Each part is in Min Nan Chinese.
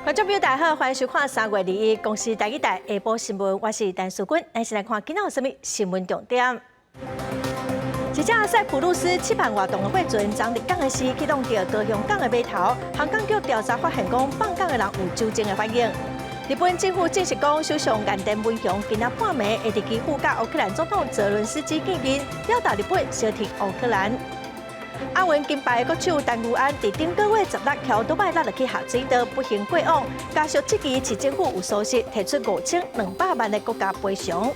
觀眾朋友大家好，歡迎收看3月21公視台語台下晡新聞，我是陳淑君。咱先來看今仔有啥物新聞重點。一隻塞浦路斯七萬外噸的貨船，昨入港的時去挵著高雄港的碼頭，航港局調查發現，講放港的人有酒精的反應。日本政府證實講，首相岸田文雄今仔半暝會佇基輔佮烏克蘭總統澤倫斯基見面，表達日本相挺烏克蘭。亞運金牌國手陳妤安佇頂個月16騎歐擺落入去下水道，不幸過往。家屬質疑市政府有疏失，提出5200萬的國家賠償。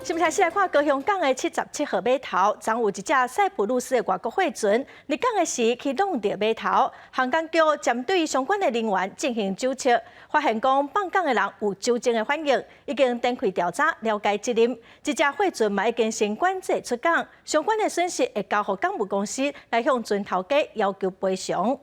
新聞開始來看高雄港的77號碼頭，昨有一隻塞浦路斯的外國貨船，入港的時去挵著碼頭，航港局針對相關的人員進行酒測，發現講放港的人有酒精的反應，已經展開調查了解責任。這隻貨船嘛已經先管制出港，相關的損失會交予港務公司來向船頭家要求賠償。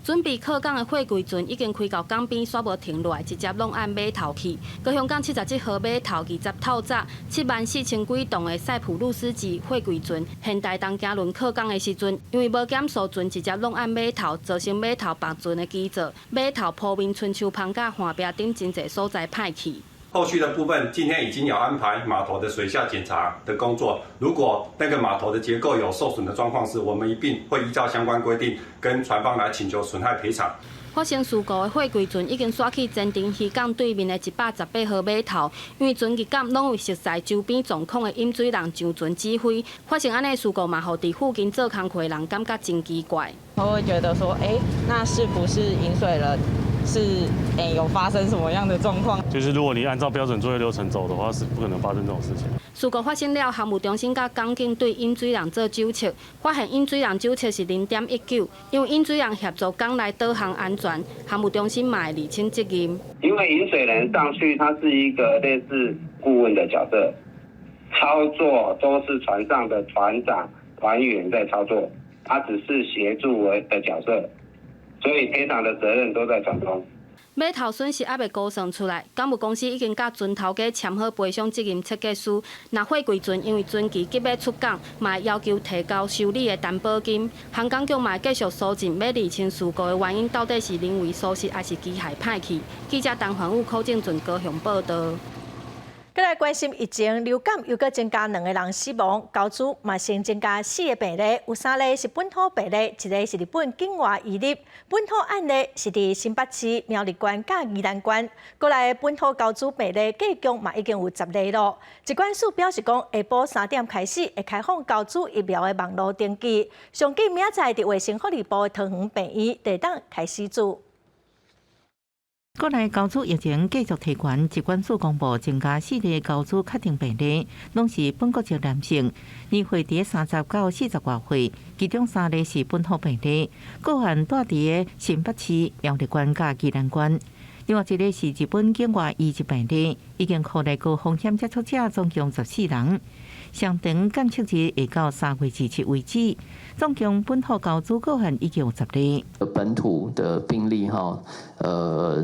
準備靠港的貨櫃船已經開到港邊，煞無停落來，直接挵按碼頭去。高雄港77號碼頭20透早，7萬4千幾噸的塞浦路斯級貨櫃船，現代東行輪靠港的時陣，因為無減速船直接挵按碼頭，造成碼頭縛船的基座、碼頭鋪面春秋棚佮岸壁頂真濟所在歹去。後續的部分，今天已經有安排碼頭的水下檢查的工作。如果那個碼頭的結構有受損的狀況時，我們一併會依照相關規定跟船方來請求損害賠償。發生事故的貨櫃船已經徙去前鎮漁港對面的118號碼頭，因為船入港攏有熟似周邊狀況的引水人上船指揮。發生按呢事故嘛，予佇附近做工課的人感覺真奇怪。他會覺得說，欸，那是不是引水人是有發生什麼樣的狀況？就是如果你按照標準作業流程走的話，是不可能發生這種事情。事故發生了，航務中心佮港警對引水人做酒測，發現引水人酒測是0.19，因為引水人協助港內導航安全，航務中心嘛會釐清責任。因為引水人上去，他是一個類似顧問的角色，操作都是船上的船長、船員在操作，他只是協助為的角色，所以賠償的責任都在船東。碼頭損失猶未估算出來，港務公司已經佮船頭家簽好賠償責任切結書。若貨櫃船因為船期急欲出港，嘛會要求提交修理的擔保金。航港局嘛會繼續搜證，欲釐清事故的原因到底是人為疏失還是機械歹去。記者陳環武、柯正俊高雄報道。閣來關心疫情，流感又閣增加兩個人死亡，高雄嘛先增加四個病例，有三例是本土病例，一个是日本境外移入。本土案例是佇新北市苗栗縣佮宜蘭縣，過來本土高雄病例計共嘛已經有10例囉。疾管署表示講，下晡3點開始會開放高雄疫苗的網路登記，上緊明仔載佇衛生福利部的桃園病院就會當開始注。國內高雄疫情繼續提懸，疾管署公布增加四例高雄確定病例，攏是本國籍男性，年歲佇30到40外歲，其中三例是本土病例，個案蹛佇新北市苗栗縣佮宜蘭縣。另外一个是日本境外移入病例，已經擴內高風險接觸者總共14人。上長檢測日會到3月27為止，總共本土高雄個案已經有10例。本土的病例哈，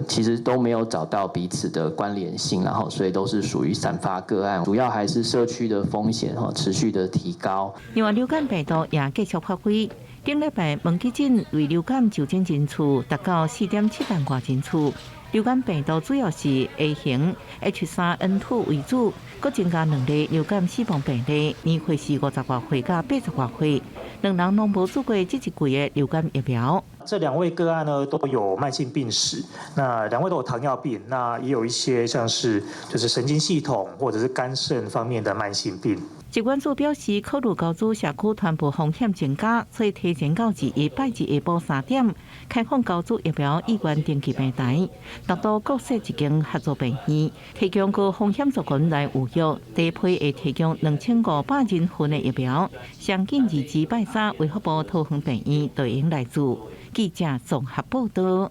其實都沒有找到彼此的關聯性，然後所以都是屬於散發個案，主要還是社區的風險哈持續的提高。另外，流感病毒也繼續發揮，頂禮拜問急診為流感就診人次達到4.7萬外人次。流感病毒主要是 A 型 H3N2 為主，閣增加兩例流感死亡病例，年歲是50外歲佮80外歲，兩人攏無注過這一季的流感疫苗。這兩位個案呢都有慢性病史，那兩位都有糖尿病，那也有一些像是就是神經系統或者是肝腎方面的慢性病。疾管署表示，考慮高雄社區傳播風險增加，所以提前到21拜二下晡3點開放高雄疫苗意願登記平台，達到各設一間合作病院，提供高風險族群來預約，第一批會提供2500人份的疫苗，上緊二拜三衛福部桃園病院就會來注。記者綜合報道。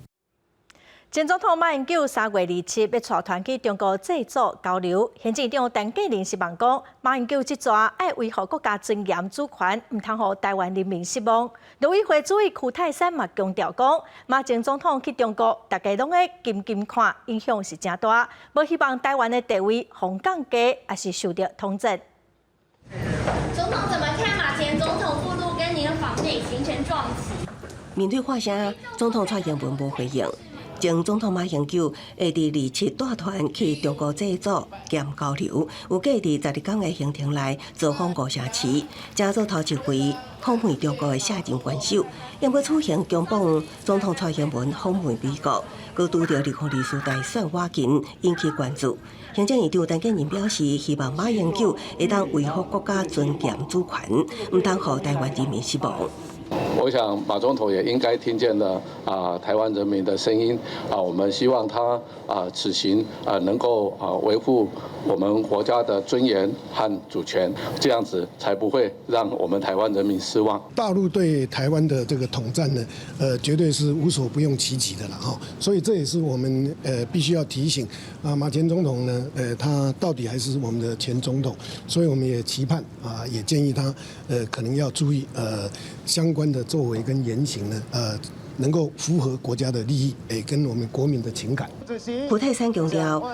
前總統馬英九3月27欲帶團去中國祭祖交流，行政院長陳建仁希望講，馬英九這逝愛維護國家尊嚴主權，毋通予臺灣人民失望。陸委會主委邱太三嘛強調講，馬前總統去中國，大家攏咧緊緊看，影響是誠大，無希望臺灣的地位予降低，抑是受著統戰。總統怎麼看馬前總統赴陸跟您訪美行程撞期？面對喊聲，總統蔡英文無回應。前總統馬英九會佇27帶團去中國祭祖兼交流，預計佇12天的行程內造訪五城市，成做頭一位訪問中國的卸任元首。毋過此行重磅總統蔡英文訪問美國，閣拄著2024大選倚近，引起關注。行政院長陳建仁表示，希望馬英九會當維護國家尊嚴主權，毋通予台灣人民失望。我想馬總統也應該聽見了啊台灣人民的聲音啊，我們希望他啊此行啊能夠啊維護我們國家的尊嚴和主權，這樣子才不會讓我們台灣人民失望。大陸對台灣的這個統戰呢，絕對是無所不用其極的了哈，所以這也是我們必須要提醒啊馬前總統呢，他到底還是我們的前總統，所以我們也期盼啊，也建議他可能要注意相關的作為跟言行呢，能夠符合國家的利益，跟我們國民的情感。胡泰山強調，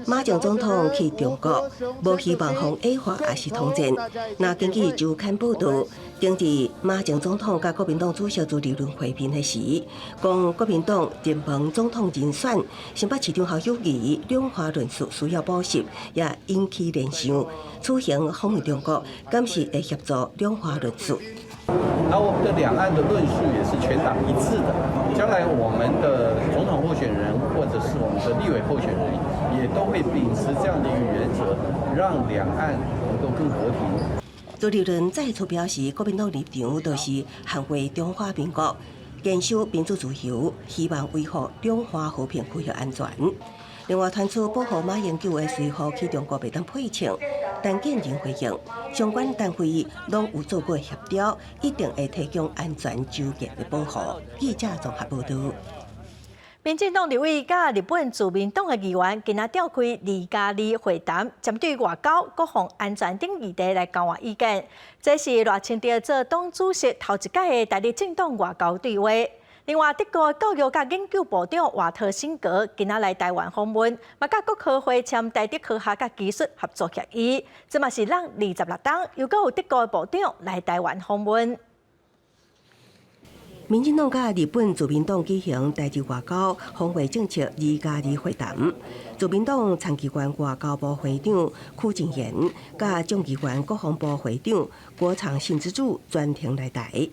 馬前總統去中國，無希望予矮化抑是統戰。那根據週刊報導，當時馬前總統佮國民黨主席朱立倫會面的時，講國民黨熱門總統人選新北市長侯友宜兩岸論述需要補習，也引起聯想。此行訪問中國，敢是會協助兩岸論述？那我們的兩岸的論述也是全黨一致的。將來我們的總統候選人或者是我們的立委候選人，也都會秉持這樣的一個原則，讓兩岸能夠更和平。朱立倫再次表示，國民黨立場就是捍衛中華民國，堅守民主自由，希望維護兩岸和平區域安全。另外，傳出保護馬英九的隨扈去中國袂當配槍，陳建仁回應，相關單位攏有做過協調，一定會提供安全周全的保護。記者綜合報導。民進黨立委佮日本自民黨的議員今仔召開2+2會談，針對外交、國防安全等議題來交換意見。這是賴清德做黨主席頭一擺的台日政黨外交對話。另外，德國教育佮研究部長華特辛格今仔來台灣訪問，嘛佮國科會簽台德科學佮技術合作協議。這嘛是咱26冬，又閣有德國部長來台灣訪問。民進黨佮日本自民黨舉行台日外交防衛政策2+2會談。自民黨參議院外交部會長屈靖賢，佮眾議院國防部會長國場幸之助專程來台。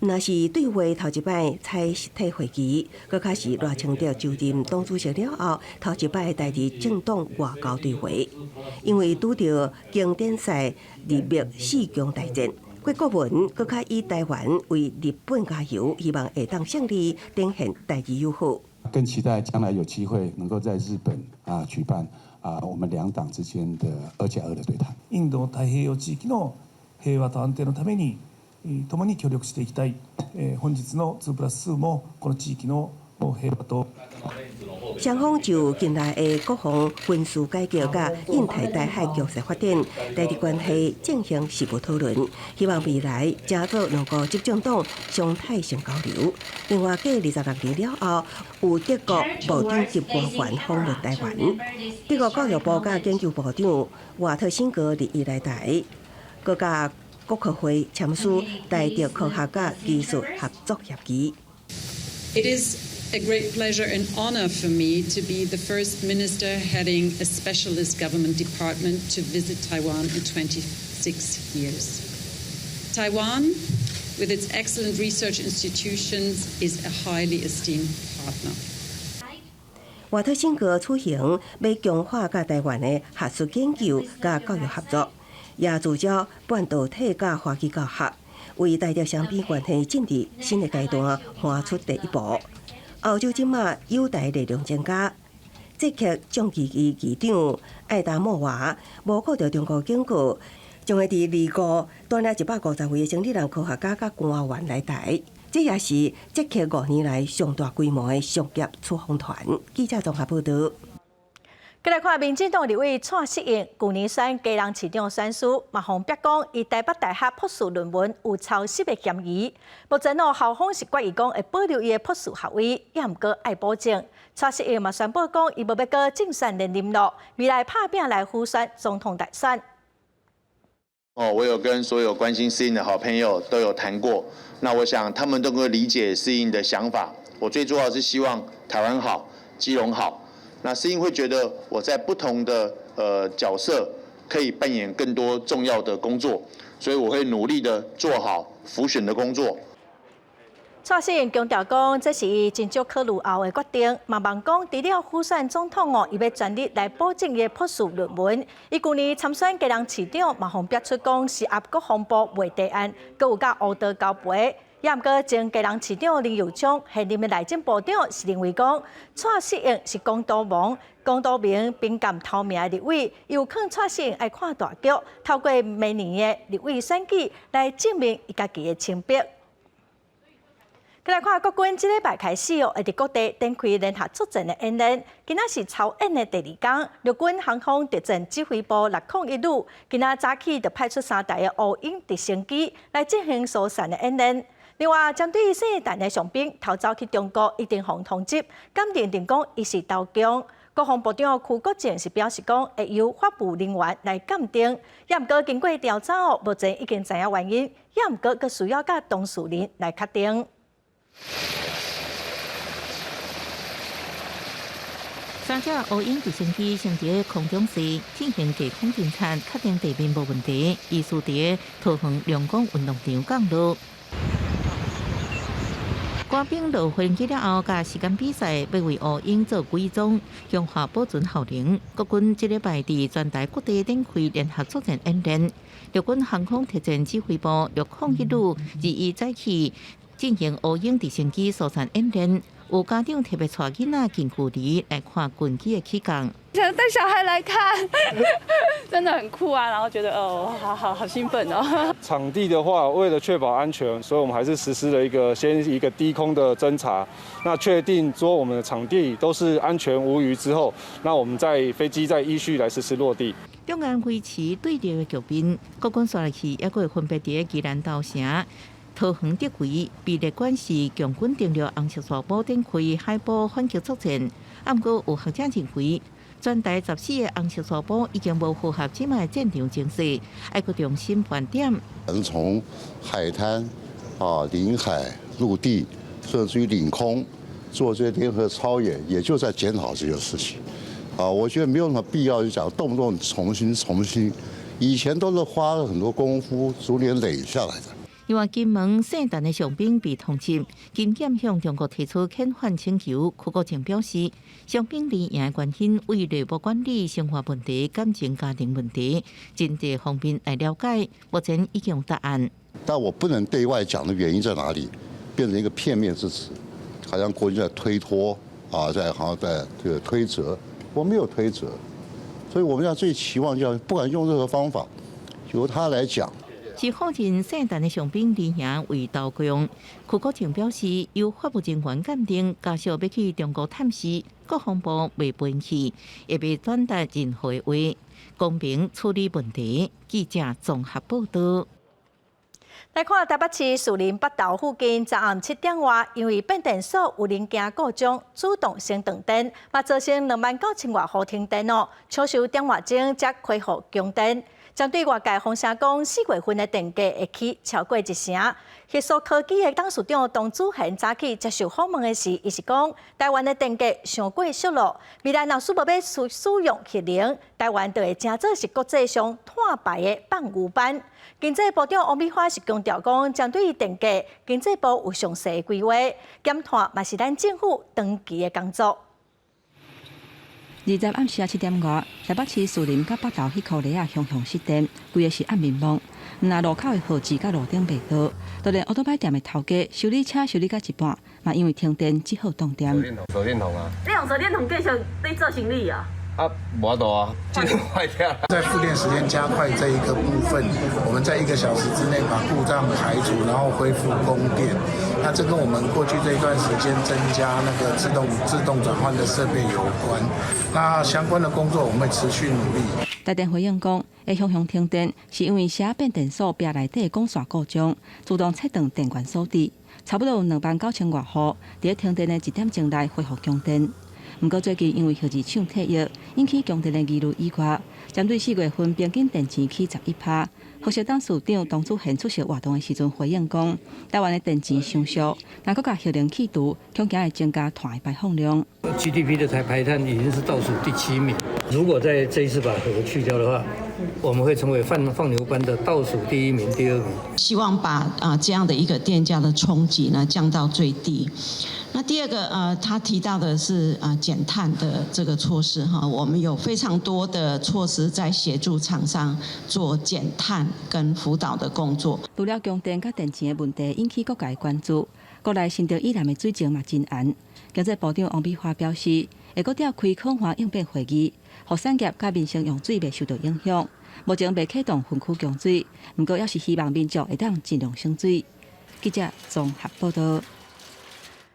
若是對話頭一擺採實體會議，閣較是賴清德就任黨主席了後頭一擺台日政黨外交對話。因為拄著經典賽日墨四強大戰，郭國文閣較以台灣為日本加油，希望會當勝利，展現台日友好。更期待將來有機會能夠在日本啊舉辦啊我們兩黨之間的2加2的對談。インド太平洋地域の平和と安定のために共に協力していきたい。本日の2プラス2もこの地域の平和と。雙方就近來的國防軍事改革佮印太台海局勢發展、台日關係進行實務討論，希望未來誠做兩個執政黨常態性交流。另外，繼26年了後，有德國部長級官員訪問台灣。德國教育部佮研究部長瓦特辛格21來台，閣佮國科會簽署台德科學佮技術合作協議。 It is a great pleasure and honor for me to be the first minister heading a specialist government department to visit Taiwan in 26 years. Taiwan, with its excellent research institutions, is a highly esteemed partner. 瓦特辛格此行欲強化佮台灣的學術研究佮教育合作，也聚焦半導體佮科技教學，為台德雙邊關係進入新的階段邁出第一步。歐洲這馬友台力量增加，捷克眾議院議長艾達莫娃無顧著中國警告，將會佇25帶領150位的經理人、科學家佮官員來台。這也是捷克5年來上大規模的商業出訪團。記者綜合報導。過來看民進黨立委蔡適應，舊年選基隆市長選輸，嘛予人逼講伊台北大學博士論文有抄襲的嫌疑。目前哦，校方是決議講會保留伊的博士學位，也毋過愛補證。蔡適應嘛宣布講，伊無欲閣競選連任囉，未來拍拚來輔選總統大選。哦，我有跟所有關心適應的好朋友都有談過，那我想他們都會理解適應的想法。我最主要是希望台灣好，基隆好。那適應會覺得我在不同的角色可以扮演更多重要的工作，所以我會努力的做好輔選的工作。蔡適應強調講，這是伊真足考慮後的決定，嘛望講除了輔選總統哦，伊欲全力來保證伊的博士論文。伊舊年參選基隆市長，嘛予人逼出講是合國防部賣地案，閣有佮烏道交陪。也毋過前基隆市長林右昌現任的內政部長是認為講，蔡適應是公道王、公道明、貧賤透明的立委，有可能蔡適應愛看大局，透過明年的立委選舉來證明伊家己的清白。來看國軍這禮拜開始哦，會佇各地展開聯合作戰的演練。今仔是操演的第二工，陸軍航空特戰指揮部601旅，今仔早起就派出三台的烏鷹直升機來進行疏散的演練。另外，針對聖誕的傷兵逃走去中國，一定予通緝，敢認定講伊是投降。國防部長邱國正是表示講，會由法務人員來鑑定。也毋過經過調查後，目前已經知影原因，也毋過閣需要佮當事人來確定。三隻烏鷹直升機先佇空中時進行低空偵察，確定地面無問題，依序佇桃園龍光運動場降落。官兵落飛機了後，共時間比賽，欲為烏鷹做偽裝，強化保存效能。國軍這禮拜佇全台各地展開聯合作戰演練，陸軍航空特戰指揮部601旅21早起進行烏鷹直升機疏散演練，有家長特別帶囡仔近距離來看軍機的起降。想帶小孩來看，真的很酷啊！然後覺得哦，好好好興奮哦。場地的話，為了確保安全，所以我們還是實施了一個先一個低空的偵查。那確定說我們的場地都是安全無虞之後，那我們再飛機再依序來實施落地。兩岸維持對立的局面，國軍紲落去，猶閣會分別佇宜蘭頭城、桃園竹圍、美麗縣市共軍登陸紅色沙堡展開海埔反擊作戰。啊，毋過有學者認為，全台14個紅色沙堡已經無符合這擺戰場情勢，愛閣重新盤點。從海灘、啊領海、陸地，甚至於領空，做這些聯合操演，也就在檢討這些事情。啊，我覺得沒有什麼必要就講動不動重新重新，以前都是花了很多功夫，逐年累下來的。另外，金門聖誕的傷兵被通緝，金檢向中國提出遣返請求。邱國正表示，傷兵離營的原因為內部管理、生活問題、感情、家庭問題，真濟方面來了解，目前已經有答案。但我不能對外講的原因在哪裡，變成一個片面之詞，好像國軍在推脫啊，在好像在這個推責，我沒有推責，所以我們要最期望，就不管用任何方法，由他來講。是否認聖誕的傷兵離營為投降。邱國正表示，由法務人員鑑定，家屬欲去中國探視，國防部袂飛去，也袂轉達任何話，公平處理問題。記者綜合報道。來看台北市士林北投附近，昨暗7點外，因為變電所有零件故障，主動先斷電，嘛造成29,000外戶停電哦。搶修點外鐘才恢復供電。針對外界風聲講，4月份的電價會起超過一成。核數科技的董事長董子賢早起接受訪問的時，伊是講台灣的電價傷過俗囉。未來若是無欲使用核能，台灣就會成做是國際上碳排的放牛班。經濟部長王美花是強調講，針對電價，經濟部有詳細的規劃，減碳嘛是咱政府長期的工作。 20暗時7點外，台北市士林佮北投彼箍犁仔雄雄失電，規个是暗暝暝。毋但路口的號誌佮路燈袂著，就連歐多擺店的頭家修理車修理到一半，嘛因為停電只好斷電。手電筒啊！你用手電筒繼續在做生理啊？啊，無法度啊，這個壞掉。在復電時間加快這一個部分，我們在1個小時之內把故障排除，然後恢復供電。那這跟我們過去這一段時間增加那個自動轉換的設備有關。那相關的工作我們會持續努力。台電回應講，會雄雄停電是因為寫變電所壁內底管線故障，自動切斷電源所致。差不多有29,000外戶，佇咧停電的1點鐘內恢復供電。毋過最近因為核二廠退役，引起供電的疑慮以外，針對4月份平均電錢起11%。核協董事長董祖賢出席活動的時陣回應講，台灣的電錢傷俗，若閣共核能去除，恐驚會增加碳的排放量。 GDP 的排碳已經是倒數第七名，如果在這一次把核去掉的話，我們會成為放牛班的倒數第一名、第二名。希望把這樣的一個電價的衝擊呢降到最低。那第二個他提到的是減碳的這個措施哈，我們有非常多的措施在協助廠商做減碳跟輔導的工作。除了供電佮電錢的問題引起各界關注，國內新竹以南的水情嘛真絚。經濟部長王美花表示，會閣調開抗旱應變會議，予產業佮民生用水袂受到影響。目前未啟動分區供水，毋過猶是希望民眾會當盡量省水。記者綜合報道。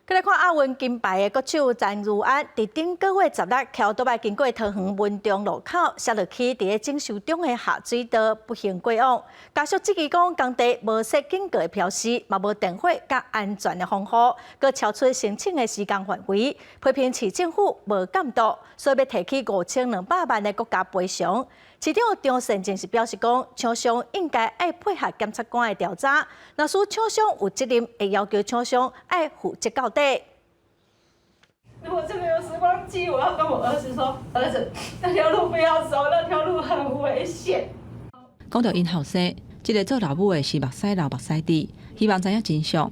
閣來看亞運金牌的國手陳如安，佇頂個月10日，騎歐多擺經過桃園文中路口，摔落去佇咧整修中的下水道，不幸過往。家屬質疑講，工地無設警告的標示，嘛無電火佮安全的防護，閣超出申請的施工範圍，批評市政府無監督，所以欲提起5200萬的國家賠償。市長張善政是表示講，廠商應該愛配合檢察官的調查，若是廠商有責任，會要求廠商愛負責到底。如果真的有時光機，我要跟我兒子說：兒子，那條路不要走，那條路很危險。講著𪜶後生，這个做老母的是目屎流目屎滴，希望知影真相。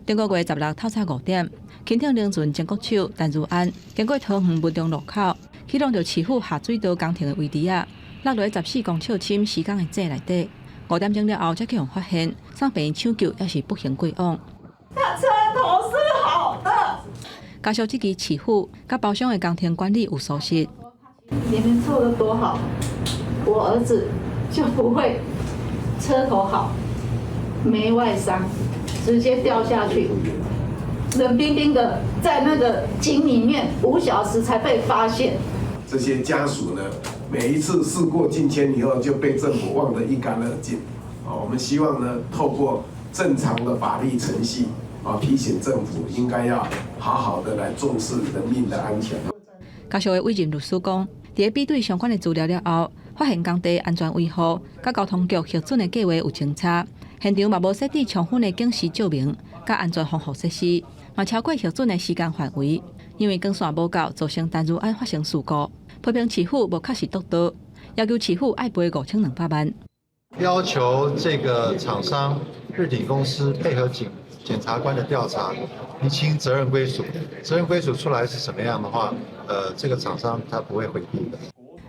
頂個月16透早5點，輕艇輪船前國手陳如安經過桃園文中路口，去挵著市府下水道工程的位置仔，落落14公尺深施工的井內底。5點鐘了後，才去予發現，送病院搶救，猶是不幸過往。他車頭是好的。家屬質疑市府佮包商的工程管理有疏失。你們做得多好，我兒子就不會車頭好，沒外傷，直接掉下去，冷冰冰的在那個井裡面5小時才被發現。這些家屬呢，每一次事過境遷以後，就被政府忘得一乾二淨。我們希望呢，透過正常的法律程序，提醒政府應該要好好的來重視人命的安全。家屬的委任律師講，佇比對相關的資料了後，發現工地安全維護佮交通局核准的計劃有穿插，現場嘛無設置充分的警示照明佮安全防護設施，嘛超過核准的施工範圍，因為光線無夠，造成陳如安發生事故。批評市府無確實督導，要求市府愛賠5200萬。要求這個廠商日鼎公司配合檢察官的調查，釐清責任歸屬。責任歸屬出來是什麼樣的話，這個廠商他不會迴避的。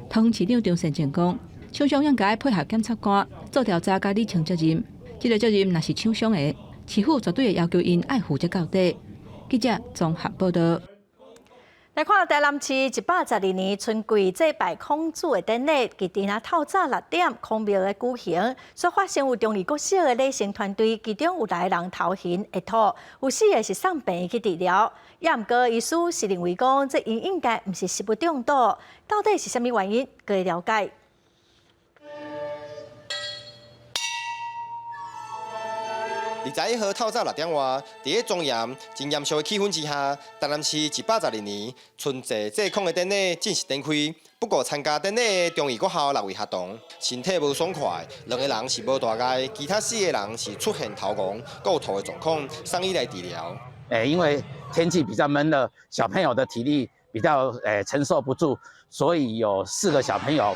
桃園市長張善政講，廠商應該配合檢察官做調查，佮釐清責任。這個責任若是廠商的，市府絕對會要求𪜶愛負責到底。記者綜合報道。來看台南市112年春季祭拜孔子的典禮，佇今仔透早6點，孔廟的舉行，所發生有中義國小的禮生團隊，其中有六个人頭痕會吐，有四个是送病院去治療。也毋過醫師是認為講，這𪜶應該毋是食物中毒，到底是啥物原因？閣會了解。21號透早6點外，佇咧莊嚴、真嚴肅的氣氛之下，台南市112年春祭祭孔的典禮正式展開。不過參加典禮的中義國校6位學童身體無爽快，兩個人是無大礙，其他四個人是出現頭暈、閣有吐的狀況，送醫來治療。因為天氣比較悶熱，小朋友的體力比較承受不住，所以有四個小朋友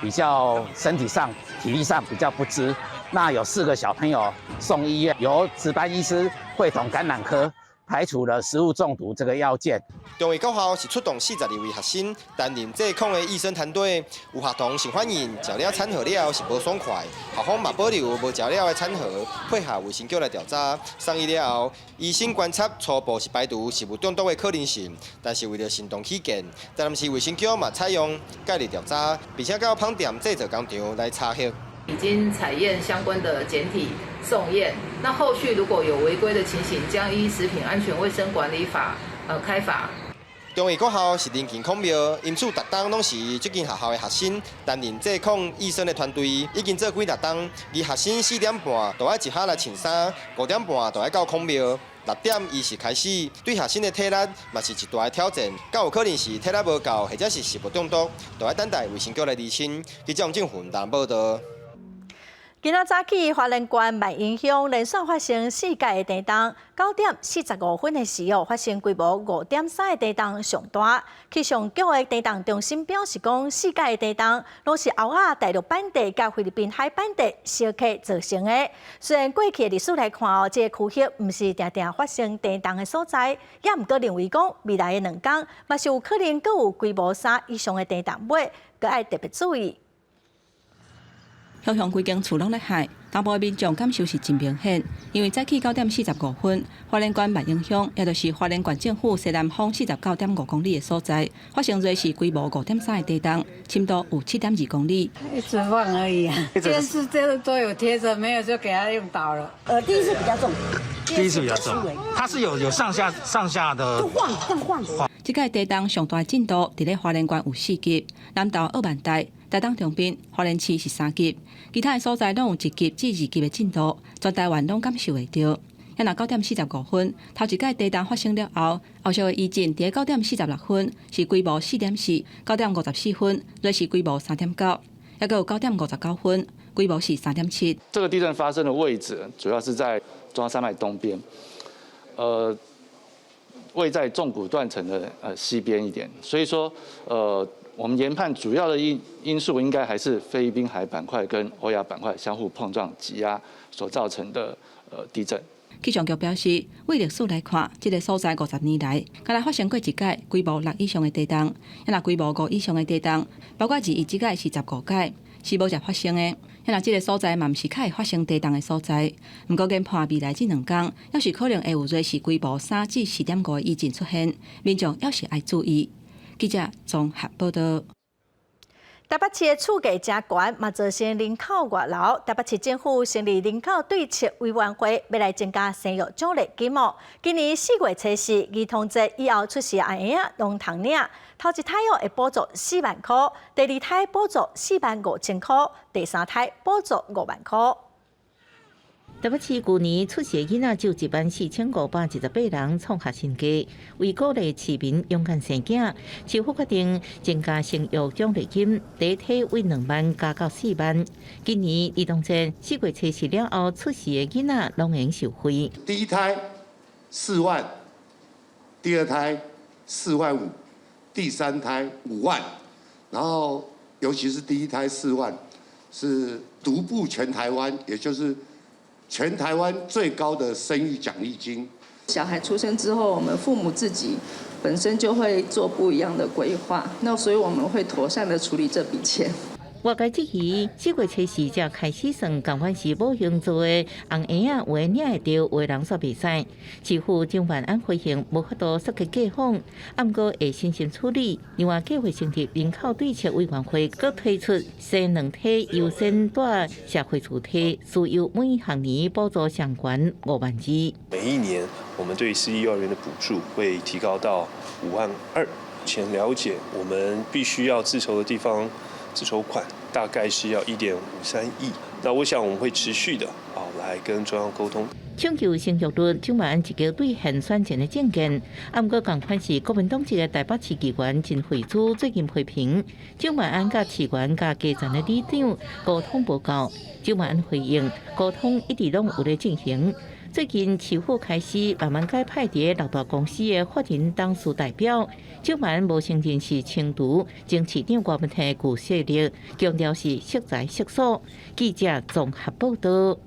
比較身體上、體力上比較不支。那有四個小朋友送醫院，由值班醫師會同感染科排除了食物中毒這個要件。中義國校是出動42位學生擔任祭孔的醫生團隊，有學童性反應，食了餐盒了後是無爽快，校方嘛保留無食了的餐盒，配合衛生局來調查。送醫了後，醫生觀察初步是排除食物中毒的可能性，但是為了慎重起見，台南市衛生局嘛採用介入調查，並且到麭店製造工廠來查核。已經採驗相關的檢體送驗，那後續如果有違規的情形，將依食品安全衛生管理法開罰。中義國校是鄰近孔廟，因此逐冬攏是這間學校的學生擔任祭孔醫生的團隊，已經做幾若冬。而學生4點半就愛集合來穿衫，5點半就愛到孔廟。6點20開始，對學生的體力嘛是一大的挑戰。敢有可能是體力無夠，或者是食物中毒，都愛等待衛生局來釐清。記者王正雲台報道。今仔早起，花蓮縣萬英鄉連續發生四屆的地動，9點45分的時候發生規模5.3的地動上大。氣象局的地動中心表示講，四屆的地動攏是歐亞大陸板塊佮菲律賓海板塊相克造成的。雖然過去的歷史來看哦，這個區域毋是定定發生地動的所在，也毋過認為講未來的兩工嘛是有可能閣有規模3以上的地動尾，閣愛特別注意。鄉鄉規間厝攏咧害，東部的民眾感受是真明顯，因為早起9點45分，花蓮縣萬英鄉，也就是花蓮縣政府西南方49.5公里的所在，發生芮氏規模5.3的地動，深度有7.2公里。一直晃而已啊，電視這都有貼著，沒有就給他用倒了。第一次比較重，第一次比較重，它是有上下上下的，就晃，這樣晃。這屆地動上大震度，佇咧花蓮縣有4級，南投鄂萬大。台東長濱、花蓮市是3級，其他的所在攏有1級至2級的震度，全台灣攏感受會著。若9點45分，頭一擺地動發生了後，後續的餘震佇9點46分是規模4.4，9點54分芮氏規模3.9，猶閣有9點59分規模是3.7。這個地震發生的位置主要是在中央山脈東邊，位在縱谷斷層的西邊一點，所以說我們研判主要的因素應該還是菲律賓海板塊跟歐亞板塊相互碰撞擠壓所造成的地震。氣象局表示，對歷史來看，這個所在50年來，敢若發生過一擺規模6以上的地動，若規模5以上的地動，包括21這擺是15擺，是無濟發生的。若這個所在嘛毋是較會發生地動的所在。毋過研判未來這兩工，猶是可能會有芮氏規模3至4.5的餘震出現，民眾猶是愛注意。記者綜合報道。台北市的厝價誠懸，嘛造成人口外流。台北市政府成立人口對策委員會，欲來增加生育獎勵金哦。今年4月初四兒童節以後出世的嬰仔攏通領，頭一胎哦會補助4萬箍，第二胎補助4萬5千箍，第三胎補助5萬箍。台北市舊年出世囡仔就14,518人創下新低，為鼓勵市民勇敢生囝，市府決定增加生育獎勵金，第一胎為2萬加到4萬。今年兒童節4月初四了後出世的囡仔攏會受惠。第一胎4萬，第二胎4萬5，第三胎5萬，然後尤其是第一胎四萬，是獨步全台灣，也就是全台灣最高的生育獎勵金。小孩出生之後，我們父母自己本身就會做不一樣的規劃，那所以我們會妥善的處理這筆錢。外界質疑，4月初四才開始算，仝款是母嬰做的紅嬰仔，有的領會著，有的人煞袂使。市府蔣萬安回應，無法度說去過訪，毋過會審慎處理。另外，計劃成立人口對策委員會，閣推出生兩胎優先蹛社會主體，需要每學年補助上懸5萬二。每一年，我們對私立幼兒園的補助會提高到5萬2。前了解，我們必須要自籌的地方。自籌款大概是要1.53億，那我想我們會持續的啊來跟中央溝通。搶救生育率，蔣萬安一個對現選前的政見，毋過仝款是國民黨籍的台北市議員陳慧珠最近批評蔣萬安佮市議員佮基層的里長溝通無夠，蔣萬安回應溝通一直攏有咧進行。最近市府開始慢慢改派佇六大公司的法人董事代表，蔣萬安無承認是清除前市長郭文泰舊勢力，強調是適才適所。記者綜合報道。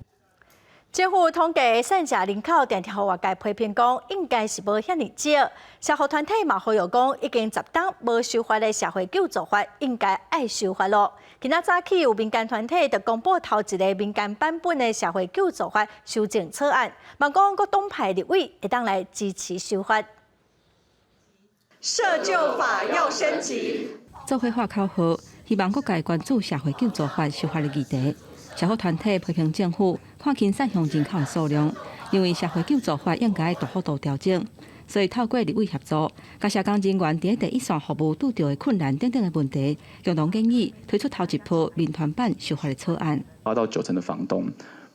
政府統計散食人口，定定予外界批評講，應該是無遐爾少。社福團體嘛呼籲講，已經10冬無修法的社會救助法，應該愛修法囉。今仔早起有民間團體就公布頭一個民間版本的社會救助法修正草案，望講各黨派立委會當來支持修法。社救法要升級，做伙喊口號，希望各界關注社會救助法修法的議題。社福團體批評政府看輕散鄉人口的數量，認為社會救助法應該大幅度調整，所以透過立委協助，佮社工人員佇第一線服務拄著的困難等等的問題，共同建議推出頭一波民團版修法的草案。8到9成的房東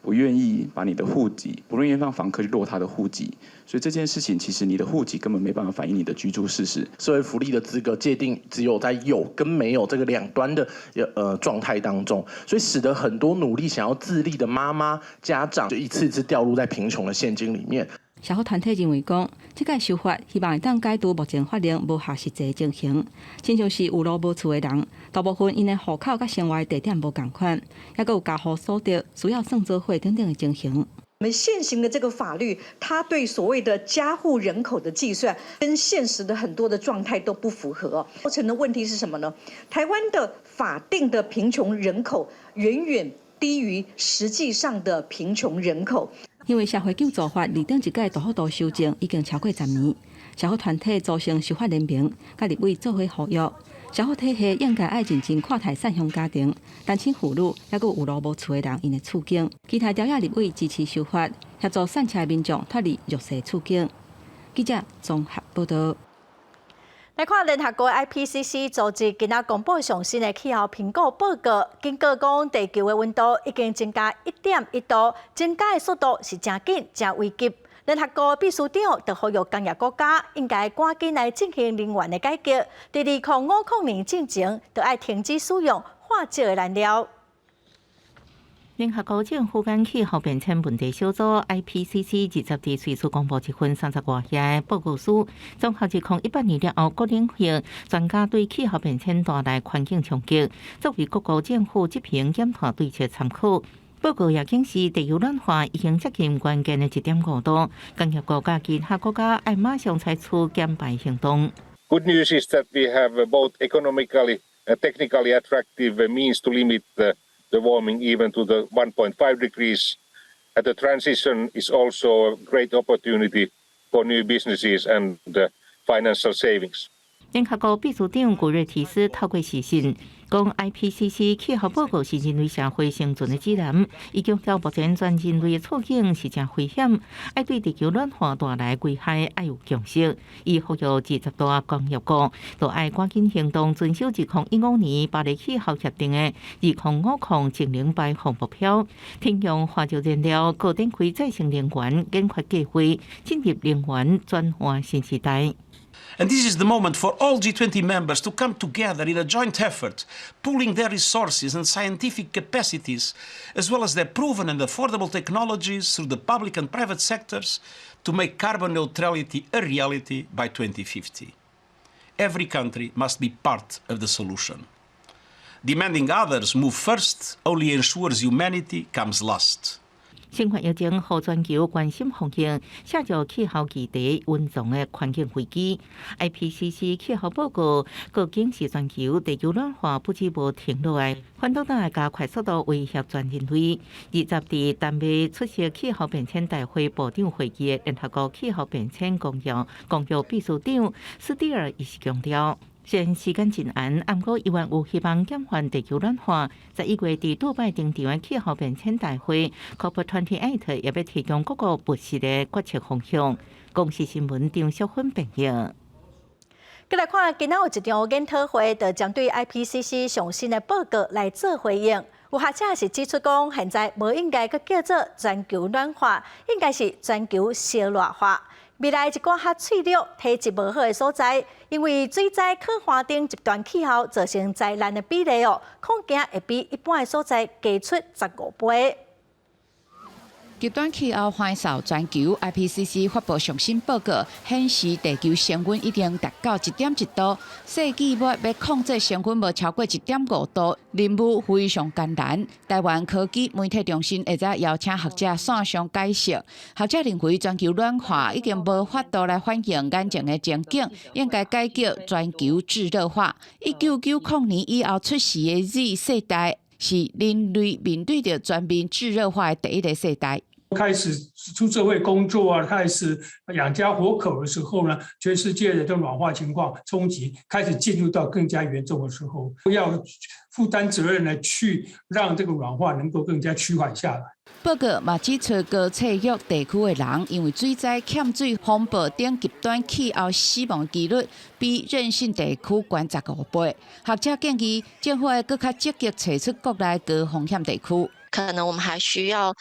不願意把你的戶籍，不願意讓房客去落他的戶籍，所以這件事情其實你的戶籍根本沒辦法反映你的居住事實。社會福利的資格界定只有在有跟沒有這個兩端的狀態當中，所以使得很多努力想要自立的媽媽家長就一次次掉入在貧窮的陷阱裡面。社福團體認為講，這個修法希望會當解除目前法令無合實際情形，親像是有路無厝的人，大部分𪜶的戶口佮生活地點無仝款，猶閣有家戶所得需要算做伙等等的情形。我們現行的這個法律，它對所謂的家戶人口的計算，跟現實的很多的狀態都不符合。造成的問題是什麼呢？台灣的法定的貧窮人口遠遠低於實際上的貧窮人口。因為社會救助法二頂一屆大幅度修正已經超過10年，社福團體組成修法聯盟，佮立委做伙呼籲，社福體系應該愛認真看待散鄉家庭、單親婦女，猶閣有路無厝的人𪜶的處境。期待朝野立委支持修法，協助散赤的民眾脫離弱勢處境。記者綜合報道。來看聯合國 IPCC 組織今仔公布上新的氣候評估報告，警告講地球的溫度已經增加1.1度，增加的速度是誠緊、誠危急。聯合國秘書長就呼籲工業國家應該趕緊來進行能源的改革，佇2050年進前，就愛停止使用化石的燃料。聯合國政府間氣候變遷問題小組 IPCC 20佇瑞士公布一份30外頁的報告書，綜合2018年了後各領域專家對氣候變遷帶來環境衝擊，作為各國政府執行減碳對策參考。報告也顯示，地球暖化已經接近關鍵的1.5度，工業國家其他國家愛馬上採取減排行動。 Good news is that we have both economically and technically attractive means to limit the warming even to the 1.5 degrees. And the transition is also a great opportunity for new businesses and financial savings. 聯合國秘書長古瑞提斯透過視訊講，IPCC 氣候報告是人類社會生存的指南，伊強調目前全人類的處境是誠危險，愛對地球暖化帶來危害愛有共識。伊呼籲20大工業國都愛趕緊行動，遵守2015年巴黎氣候協定的2050淨零排放目標，停用化石燃料，閣展開再生能源研發計劃，進入能源轉換新時代。 And this is the moment for all G20 members to come together in a joint effort, pooling their resources and scientific capacities, as well as their proven and affordable technologies through the public and private sectors to make carbon neutrality a reality by 2050. Every country must be part of the solution. Demanding others move first only ensures humanity comes last. 新冠疫情予全球關心防疫，寫就氣候議題隱藏的環境危機。IPCC 氣候報告閣警示全球地球暖化不止無停落來，反倒會加快速度威脅全人類。20佇丹麥出席氣候變遷大會部長會議的聯合國氣候變遷公約秘書長斯蒂爾伊是強調，雖然時間真絚，毋過猶原有希望減緩地球暖化。11月佇杜拜登場的氣候變遷大會，COP28 也欲提供各國務實的決策方向。公視新聞張淑芬編譯。閣來看，今仔有一場研討會，就針對 IPCC 上新的報告來做回應。有學者是指出講，現在無應該閣叫做全球暖化，應該是全球燒熱化。未來一寡較脆弱、體質無好的所在，因為水災、雪旱等極端氣候造成災難的比例哦，恐驚會比一般的所在加出15倍。極端氣候橫掃全球，IPCC 發布上新報告，顯示地球升溫已經達到1.1度，世紀末欲控制升溫無超過1.5度，任務非常艱難。台灣科技媒體中心下晝邀請學者線上解釋，學者認為全球暖化已經無法度來反映眼前的情景，應該改叫全球炙熱化。1990年以後出世的 Z 世代是人類面對著全面炙熱化的第一个世代。開始出社會工作啊，開始養家活口的時候呢，全世界的這種暖化情況衝擊開始進入到更加嚴重的時候，要負擔責任呢，去讓這個暖化能夠更加趨緩下來。報告嘛指出，高脆弱地區的人因為水災、欠水、風暴等極端氣候死亡幾率，比韌性地區懸15倍。學者建議政府愛閣較積極揣出國內高風險地區。可能我們還需要。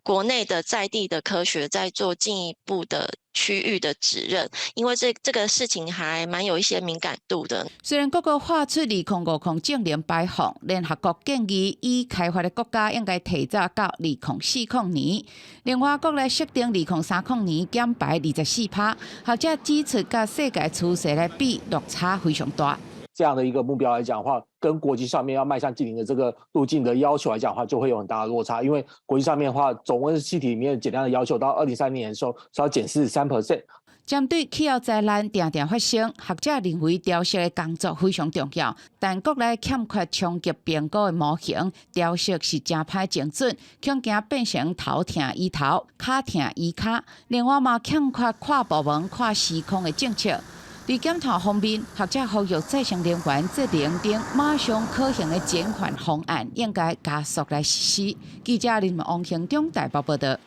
國內的在地的科學在做進一步的區域的指認，因為這個事情還蠻有一些敏感度的。雖然各國畫出2050淨零排放，聯合國建議已開發的國家應該提早到2040年，另外閣來設定2030年減排24%。學者指出，佮世界趨勢來比，落差非常大。這樣的一個目標來講的話，跟國際上面要邁向淨零的這個路徑的要求來講的話，就會有很大的落差。因為國際上面的話，總溫室氣體裡面減量的要求，到2030年的時候是要減43%。針對氣候災難定定發生，學者認為調適的工作非常重要，但國內欠缺衝擊評估的模型，調適是誠歹精準，恐驚變成頭疼醫頭，跤疼醫跤。另外嘛，欠缺跨部門、跨時空的政策。佇減碳方面，學者呼籲再生能源、節能等馬上可行的減緩方案，應該加速來實施。記者林王興中台北報道。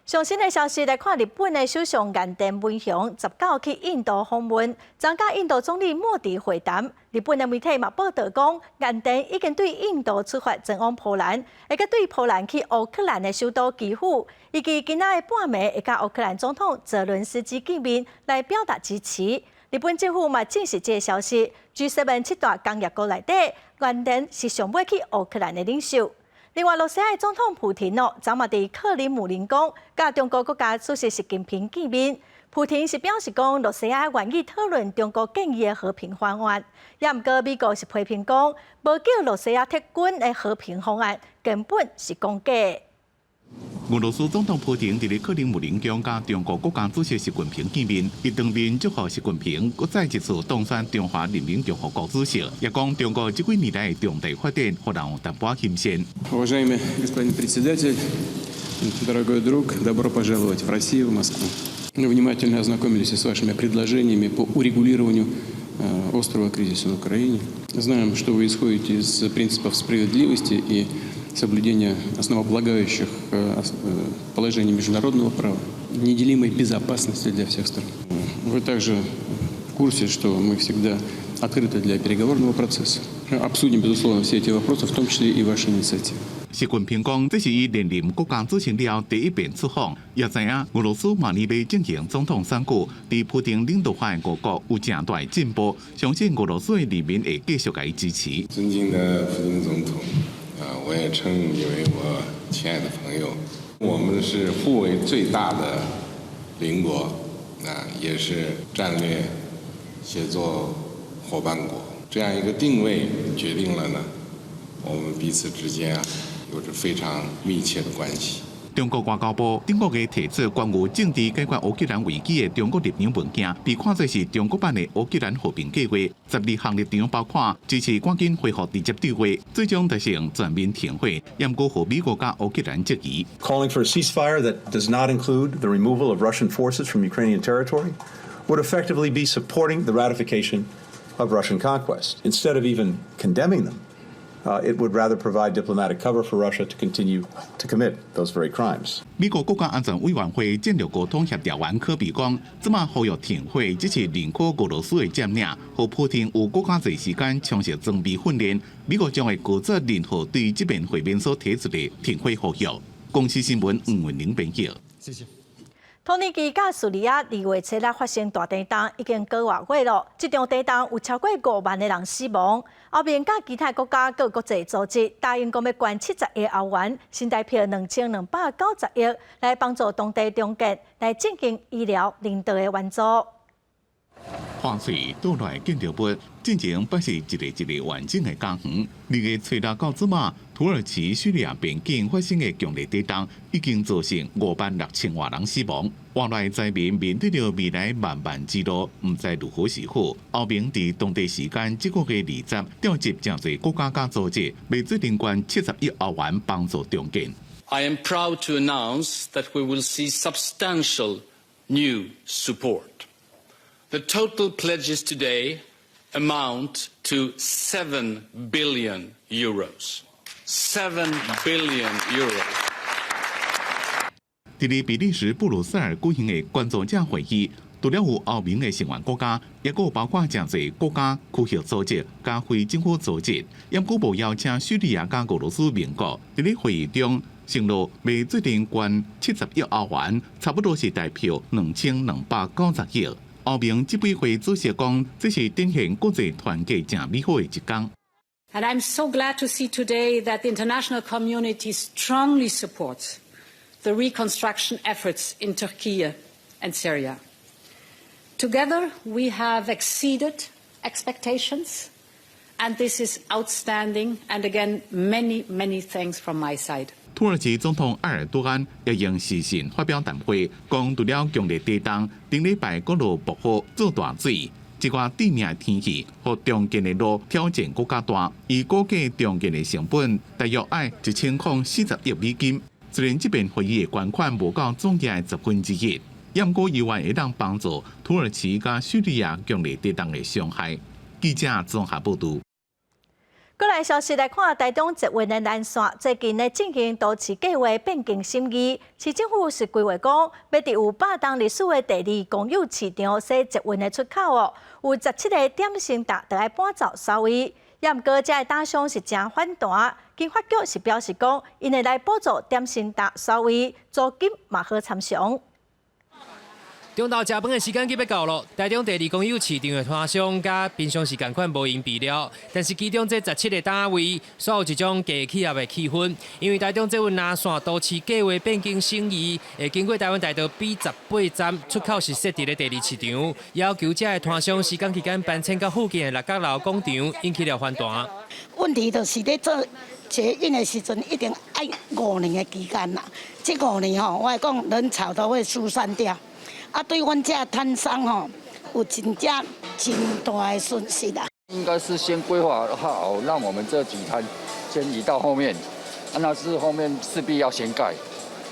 上新的消息來看，日本的首相岸田文雄19去印度訪問，將佮印度總理莫迪會談。日本的媒體嘛報道講，岸田已經對印度出發前往波蘭，會閣對波蘭去烏克蘭的首都基輔，以及今仔的半暝會佮烏克蘭總統澤倫斯基見面，來表達支持。日本政府嘛證實這個消息。G7 七大工業國內底，岸田是上尾去烏克蘭的領袖。另外，羅西亞總統普廷哦，昨嘛佇克里姆林宮佮中國國家主席習近平見面。普廷是表示講，羅西亞願意討論中國建議的和平方案。也毋過美國是批評講，無叫羅西亞撤軍的和平方案根本是講假。俄羅斯總統普廷佇咧克里姆林宮佮中國國家主席習近平見面，伊當面祝賀習近平閣再一次當選中華人民共和國主席，也講中國這幾年來的重大發展，予人有淡薄仔欽羨。 Уважаемый господин председатель, дорогой друг, добро пожаловать в Россию, в Москву. Мы внимательно ознакомились с вашими предложениями по урегулированию острого кризиса на Украине. Знаем, что вы исходите из принципов справедливости и соблюдения основополагающих положений международного права, неделимой безопасности для всех стран. Вы также в курсе, что мы всегда открыты для переговорного процесса. Обсудим, безусловно, все эти вопросы, в том числе и ваши инициативы. 習近平講，這是伊連任國家主席了後第一遍出訪，也知影俄羅斯明年欲進行總統選舉，佇普丁領導下的俄國有誠大的進步，相信俄羅斯的人民會繼續共伊支持。尊敬的普京總統，啊，我也稱你為我親愛的朋友。我們是互為最大的鄰國，啊，也是戰略協作夥伴國。這樣一個定位決定了呢，我們彼此之間啊，有着非常密切的關係。中國外交部頂個月提出關於政治解決烏克蘭危機的中國立場文件，被看作是中國版的烏克蘭和平計劃。12項立場包括支持趕緊恢復直接對話，最終達成全面停火，毋過予美國佮烏克蘭質疑。 Calling for a ceasefire that does not include the removal of Russian forces from Ukrainian territory would effectively be supporting the ratification of Russian conquest. Instead of even condemning them, it would rather provide diplomatic cover for Russia to continue to commit those very crimes. 美國國家安全委員會戰略溝通協調員柯比講，這馬呼籲停火只是認可俄羅斯的佔領，予普丁有閣較濟時間充實裝備訓練。美國將會拒絕任何對這邊會面所提出的停火呼籲。公視新聞吳文玲編輯。謝謝。土耳其佮敘利亞2月7日發生大地震，已經個外月咯。這場地震有超過5萬个人死亡。歐盟佮其他國家佮國際組織答應講欲捐70億歐元，新台幣2290億，來幫助當地重建，來進行醫療人道的援助。破碎倒落建築物，進前捌是一个一个完整的家園。2月7日到這馬，土耳其敘利亞邊境發生的強烈地震，已經造成5萬6千外人死亡。活落來災民面對著未來漫漫之路，毋知如何是好。歐盟佇當地時間這個月20調集誠濟國家佮組織，欲做陣捐70億歐元幫助重建。 I am proud to announce that we will see substantial new support. The total pledges today amount to €7 billion. €7 billion. 佇咧比利時布魯塞爾舉行的捐助者會議，除了有歐盟的成員國家，也閣包括誠濟國家、區域組織佮非政府組織，猶閣無邀請敘利亞佮俄羅斯盟國。佇咧會議中，承諾欲做陣捐70億歐元，差不多是台票2290億。歐盟執委會主席講，這是展現國際團結誠美好的一天。 And I'm so glad to see today that the international community strongly supports the reconstruction efforts in Turkey and Syria. Together, we have exceeded expectations, and this is outstanding. And again, many, many thanks from my side. 土耳其總統埃爾多安也用視訊發表談話，講除了強烈地動，頂禮拜閣落暴雨做大水，這寡致命的天氣，予重建的路挑戰閣較大。伊估計重建的成本大約愛1040億美金。雖然這邊會議的捐款無夠總額的1/10，毋過猶原會當幫助土耳其佮敘利亞強烈地動的傷害。記者綜合報導。過來消息來看，台中捷運的藍線最近咧進行都市計劃變更審議，市政府是規劃講，欲佇有100冬歷史的第二公有市場設捷運的出口哦，有17個點心搭著愛搬走數位，也毋過這个打商是誠反彈，經發局是表示講，𪜶會來補助點心搭數位，租金嘛好參詳。中晝食飯的時間欲到囉，台中第二公有市場的攤商佮平常時仝款無閒備料，但是其中這17個檔位，煞有一種低氣壓的氣氛，因為台中捷運藍線都市計劃變更審議，會經過台灣大道 B18站出口是設佇咧第二市場，要求這个攤商施工期間搬遷到附近的六角樓廣場，引起了反彈。問題就是咧做捷運的時陣，一定愛5年的期間啦。這五年吼，我講人潮都會疏散掉。啊，對阮這攤商吼，有真正真大的損失啦。應該是先規劃好，讓我們這幾攤先移到後面，啊，那是後面勢必要先蓋，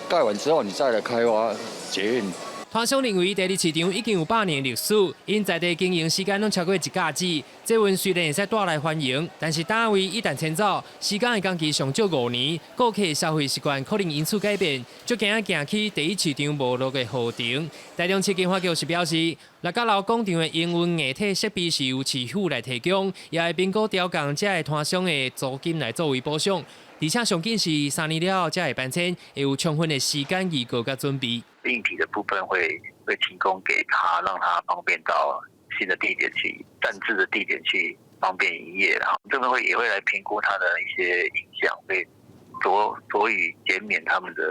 蓋完之後你再來開發捷運。攤商認為，第二市場已經有100年歷史，𪜶在地經營時間攏超過一甲子。捷運雖然會使帶來繁榮，但是單位一旦遷走，時間的工期上少5年，顧客消費習慣可能因此改變，足驚驚去第一市場沒落的後塵。台中市經發局是表示，六角樓廣場的營運硬體設備是由市府來提供，也會評估調降這个攤商的租金來作為補償。而且上緊是3年了後才會搬遷，會有充分的時間預告佮準備。硬體的部分會提供給他，讓他方便到新的地點去，暫置的地點去方便營業。然後這邊會也會來評估他的一些影響，會酌予減免他們的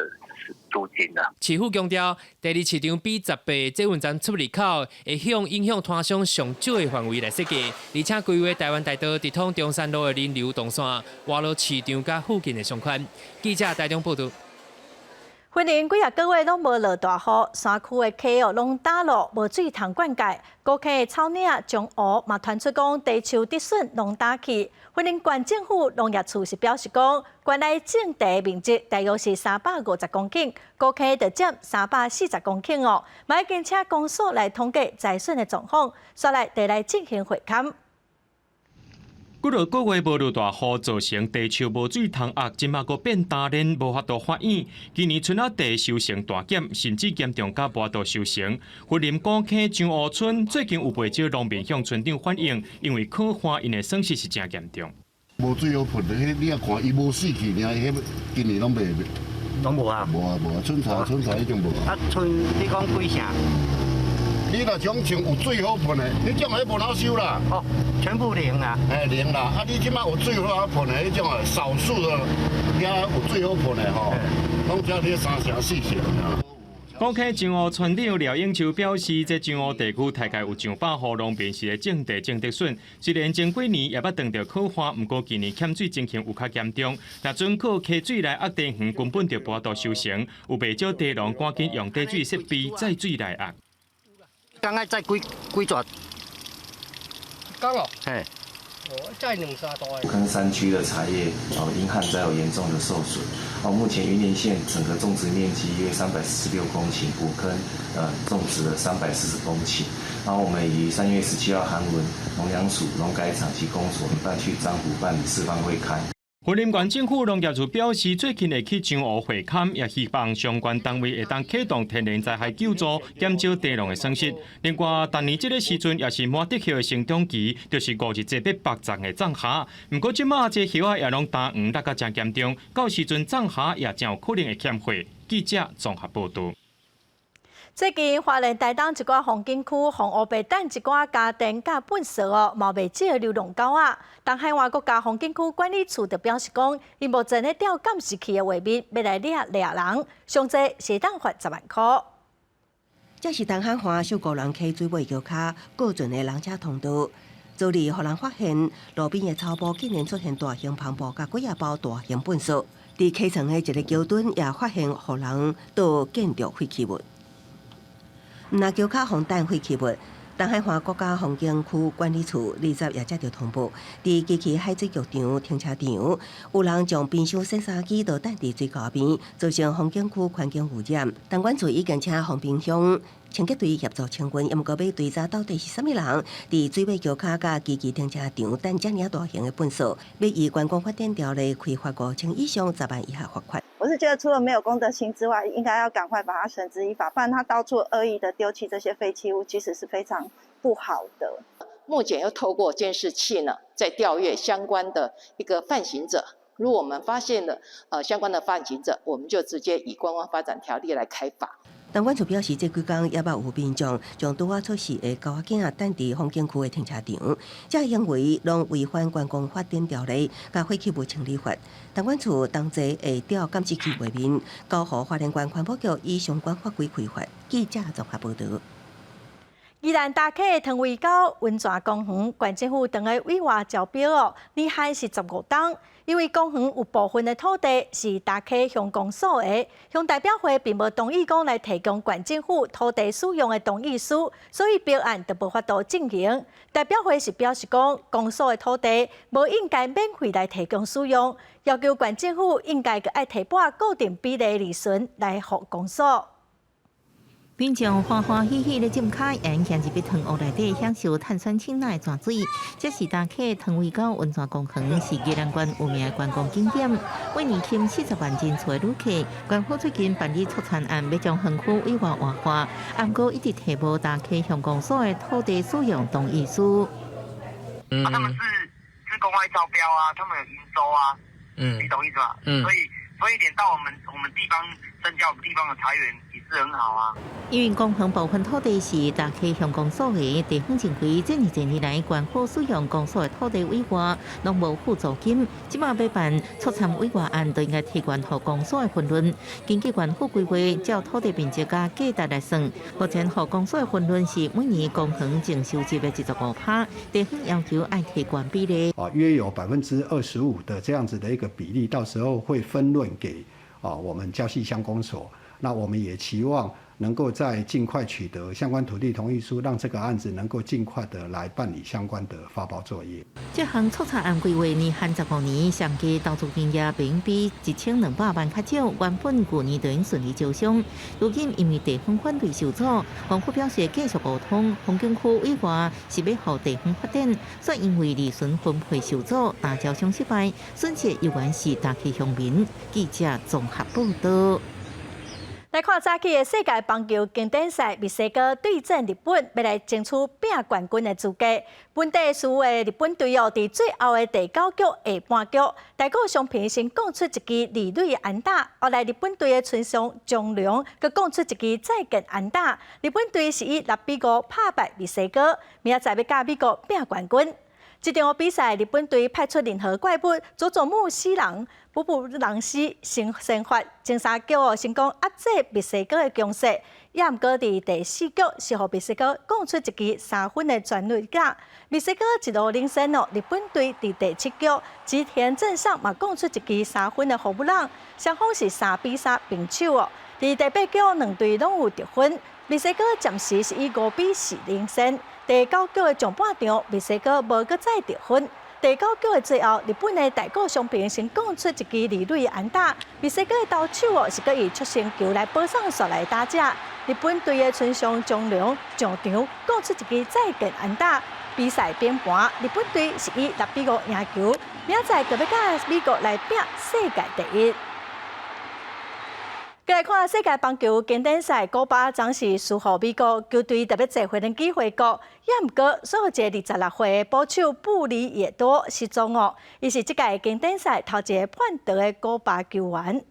租金啊。市府強調，第二市場 B18捷運站出入口會向影響攤商上少的範圍來設計，而且規劃台灣大道直通中山路的人流動線，活絡市場佮附近的商圈。記者台中報導。雲林幾仔個月攏無落大雨，山區的溪哦攏焦落，無水通灌溉。古坑的草嶺、樟湖嘛傳出講茶樹竹筍攏焦去。雲林縣政府農業處是表示講，縣內種茶面積大約是350公頃，古坑就佔340公頃哦。嘛已經請公所來統計災損的狀況，煞來就來進行會勘。幾落個月無落大雨，造成茶樹無水通壓，這馬閣變焦練，無法度發育。今年春仔茶收成大減，甚至嚴重甲無法度收成。雲林古坑樟湖村最近有袂少農民向村長反映，因為洘旱，𪜶的損失是誠嚴重。無水好噴，彼你若看伊無死去，爾彼今年攏袂，攏無啊？無啊無啊，春茶春茶已經無啊。啊，春你講幾成？你若種像有水好噴的，彼種彼無法收啦。哦，全部零啊。嘿，零啦。啊，你這馬有水好噴的，彼種啊，少數的遐有水好噴的吼，攏才咧三成四成。古坑樟湖村長廖永秋表示，這樟湖地區大概有上百戶農民是咧種茶種竹筍，雖然前幾年也捌當著洘旱，毋過近年欠水情形有較嚴重。若準靠溪水來壓茶園，根本就無法度收成。有袂少茶農趕緊用提水設備載水來壓。剛愛載幾幾逝？講哦。嘿。哦，載兩三袋。古坑山區的茶葉哦，因旱災有嚴重的受損。哦，目前雲林縣整個種植面積約346公頃，古坑種植了340公頃。然後我們於3月17號函文農糧署、農改場及公所，一併去漳湖辦理四方會勘。雲林縣政府農業處表示，最近會去彰湖會勘，也希望相關單位會當啟動天然災害救助，減少地農的損失。另外，逐年這个時陣也是滿竹葉的生長期，就是五日節欲縛叢的藏霞。毋過這馬這葉仔也攏焦黃，落甲誠嚴重，到時陣藏霞也誠有可能會欠貨。記者綜合報導。最近花蓮台東一寡風景區，予烏白擲一寡家電佮糞埽哦，嘛袂少的流浪狗仔。東海岸國家風景區管理處就表示講，𪜶目前咧調監視器的畫面，欲來掠掠人，上濟是會當罰10萬箍。這是東海岸秀姑巒溪水尾橋跤過船的人車通道，昨日予人發現路邊的草埔竟然出現大型帆布佮幾仔包大型糞埽，佇溪床的一个橋墩也發現予人倒建築廢棄物。毋但橋跤予人擲廢棄物，東海岸國家風景區管理處20也接著通報，佇機器海水浴場停車場，有人將冰箱、洗衫機都擲佇水溝邊，造成風景區環境污染。東管處已經請豐濱鄉清潔隊協助清運，毋過欲追查到底是啥物人佇水尾橋跤佮機器停車場擲遮爾大型的糞埽，欲依觀光發展條例開罰5000以上10萬以下罰款。我是覺得除了沒有公德心之外，應該要趕快把他繩之以法，不然他到處惡意的丟棄這些廢棄物，其實是非常不好的。目前又透過監視器呢，在調閱相關的一個犯行者。如果我們發現了相關的犯行者，我們就直接以觀光發展條例來開罰。東管處表示，這幾工也捌有民眾將拄仔出世的狗仔囝擲佇風景區的停車場，這行為攏違反觀光發展條例佮廢棄物清理法。東管處當齊會調監視器畫面，交予花蓮縣環保局依相關法規開罰。記者綜合報導。宜蘭大溪的湯圍溝溫泉公園，縣政府當个委外招標哦，年限是15冬。因為公園有部分的土地是大溪鄉公所的，鄉代表會並無同意講來提供縣政府土地使用的同意書，所以標案就無法度進行。代表會是表示講，公所的土地無應該免費來提供使用，要求縣政府應該閣愛提撥固定比例利潤來予公所。民眾歡歡喜喜咧浸跤，沿行入去湯屋內底享受碳酸氫鈉的泉水。這是大溪湯圍溝溫泉公園，是宜蘭縣有名的觀光景點。每年吸引40萬人次的旅客。縣府最近辦理促參案，欲將園區委外活化，毋過一直提無大溪鄉公所的土地使用同意書。啊，他們是公開招標啊，他們有營收啊，你懂意思嗎？所以連到我們地方增加我們地方的財源也是很好啊。因為公園部分土地是大溪鄉公所的，地方認為這爾濟年來縣府使用公所的土地委外，攏無付租金，這馬欲辦促參委外案，就應該提懸予公所的分潤。根據縣府規劃，照土地面積佮價值來算，目前予公所的分潤是每年公園淨收入的25%，地方要求愛提懸比例。啊，約有25%的這樣子的一個比例，到時候會分潤給啊我們礁溪鄉公所。那我們也期望能夠在盡快取得相關土地同意書，讓這個案子能夠盡快的來辦理相關的發包作業。這項促參案規劃年限15年，上計投資金額並比1200萬較少，原本舊年就應順利招商，如今因為地方反對受阻，縣府表示繼續溝通，風景區委外是欲予地方發展，卻因為利潤分配受阻，但招商失敗，損失猶原是大溪鄉民。記者綜合報導。來看早起的世界棒球經典賽，墨西哥對陣日本，欲來爭取拼冠軍的資格。本地輸的日本隊哦，佇最後的第九局下半局，大谷翔平先貢出一支二壘安打，後來日本隊的村上宗隆閣貢出一支再見安打，日本隊是以6比5拍敗墨西哥，明仔載欲佮美國拼冠軍。這場比賽，日本隊派出銀河怪物佐佐木四郎、布布朗斯先先發，前三局哦成功壓制墨西哥的攻勢，也毋過佇第四局是予墨西哥貢出一支3分的全壘打，墨西哥一路領先哦。日本隊佇第七局，吉田正尚嘛貢出一支3分的ホームラン，雙方是3比3平手哦。佇第八局兩隊攏有得分，墨西哥暫時是以5比4領先。第九局的上半場，墨西哥無閣再得分。第九局的最後，日本的大谷翔平先貢出一支二壘安打，墨西哥的投手哦是閣以觸身球來保送紲來打者。日本隊的村上宗隆上場貢出一支再見安打，比賽變盤，日本隊是以6比5贏球，明仔載閣欲佮美國來拚世界第一。過來看世界棒球經典賽，古巴昨是輸予美國，球隊特別坐飛機回國。也毋過，煞予一個26歲的捕手布里耶多失蹤哦，伊是這屆經典賽頭一个叛逃的古巴球員。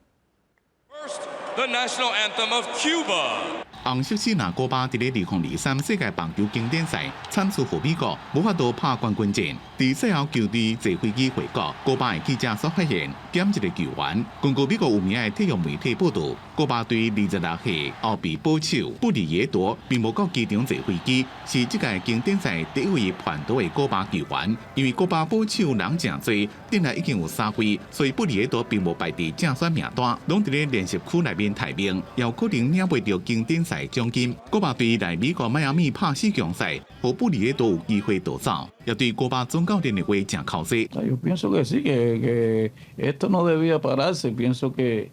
The national anthem of Cuba。紅色死若古巴佇咧2023世界棒球經典賽慘輸予美國，無法度拍冠軍戰。佇賽後球隊坐飛機回國，古巴的記者所發現減一个球員。根據美國有名的體育媒體報導，古巴隊26歲後備捕手布里耶多並無到機場坐飛機，是這屆經典賽第一位叛逃的古巴球員。因為古巴捕手人誠濟，陣內已經有三位，所以布里耶多並無排佇正選名單，攏佇咧練習區內面待命，有可能領袂著經典賽獎金。古巴隊來美國邁阿密拍四強賽，予布里耶多有機會逃走，也對古巴總教練的話誠口舌。 Yo pienso que sí, que esto no debía pararse. Pienso que